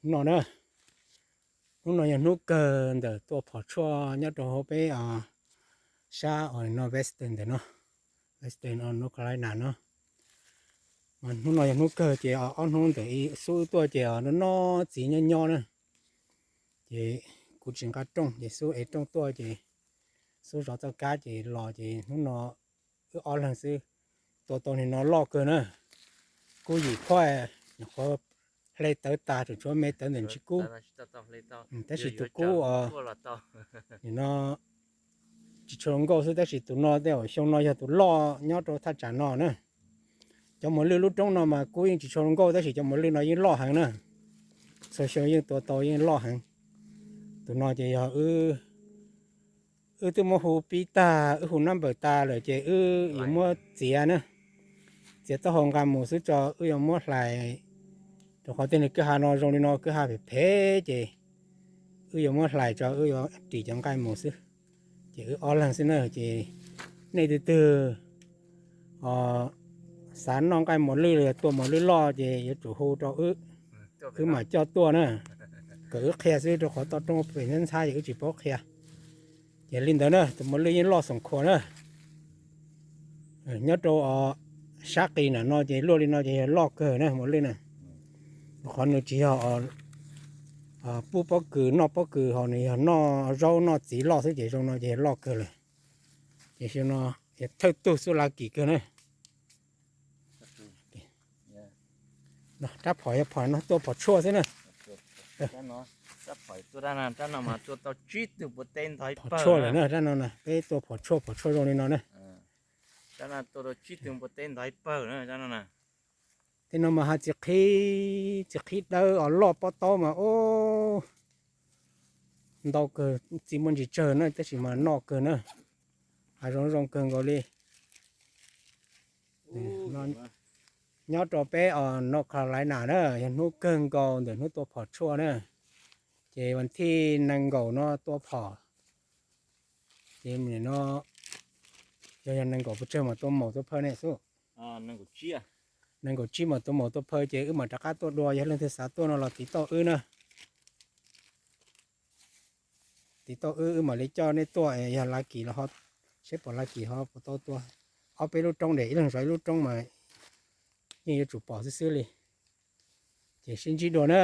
No na, hnub no yog hnub kawg ntawm tua phom tshuaj nyob rau hauv peb sab no Western ntawm no, Western North Carolina no. Mas hnub no yog hnub kawg ces ob hnub ntawm ib xub wb tuaj ces no no txiv nyob nyob na. Ces kuv tsis nqa rooj ces xub ev rooj tuaj ces xub zov txoj kab ces los ces hnub no wb ob leeg xwb tua tau li no loj kawg na. Kub yim phoj, nyuam qhuav hle tawv tas, tseem tshuav me tawv ntawm ntsis kub. Tab sis tus kub os, nim no tsis tshua nkauj xwb, tab sis tus no tej zaum xyoo no yog tus loj nyob rau thaj tsam no na. Cov mos lwj lub roob no mas kub yeej tsis tshua nkauj, tab sis cov mos lwj no yeej loj heev na. Txhua xyoo yeej tua tau yeej loj heev. Tus no ces yog wb, wb twb muab hu pib tag, wb hu nab npawm tas lawm ces wb yuav muab txiav na. Txiav taub hau nqa mus xwb tso, wb yuav muab hlais, rau qhov tej niag kwj ha no zoo li no kwj ha phem phem ces wb yuav muab hlais tso, wb yuav ris cov nqaij mus xwb. Ces wb ob leeg xwb na, ces nej twg twg xav noj nqaij mos lwj los yog tua mos lwj loj ces yuav tsum hu rau wb, wb mam coj tuaj na. Kom wb qhia xwb, rau qhov toj roob pem ntxhab ntxhab ces wb tsis paub qhia. Ces li ntawd na, tus mos lwj yeej loj xoom khuas na. Nyob rau sab qis nram no ces luaj li no ces yog loj kawg na mos lwj na. Rau qhov nws tsis yog pub pob kws noj pob kws, ho nws yog noj zaub noj txiv loj xwb ces zoo no ces yog loj kawg lawm. Ces xyoo no yog thawj tug xub lav kim kawg na. Rab phom yog phom no tua phom tshuaj xwb na. Rab phom tua, rab no mas tua tau tsib tug npua teb ntog ib pawg. Phom tshuaj lawm na, rab no na, peb tua phom tshuaj, phom tshuaj zoo li no na. Rab no tua tau tsib tug npua teb ntog ib pawg na, rab no na. Tej no mas ha txiv qhib, txiv qhib dawb os, loj pob taub mas ub ntau kawg, txiv muaj ntsis tsawg na, tab sis mas noj kawg na. Ha zoo zoo kawg nkaus li. Nyob rau peb os North Carolina na, yog hnub kawg nkaus ntawm hnub tua phom tshuaj na. Ces vas thij nees nkaum no tua phom. Ces no yog, yog nees nkaum pes tsawg mas tua maum tua phaw ne xub? Nees nkaum tsib mas tua maum tua phaw ces wb mam rov qab tuaj dua, yog leej twg xav tuaj no los tiv tauj wb na. Tiv tauj wb, wb mam li coj nej tuaj, yog lav kim los ho, seb pom lav kim ho puas tau tua. Ob peb lub roob, ib leeg zov ib lub roob mas yeej yuav tsum pom xwb xwb li. Ces sib ntsib dua na.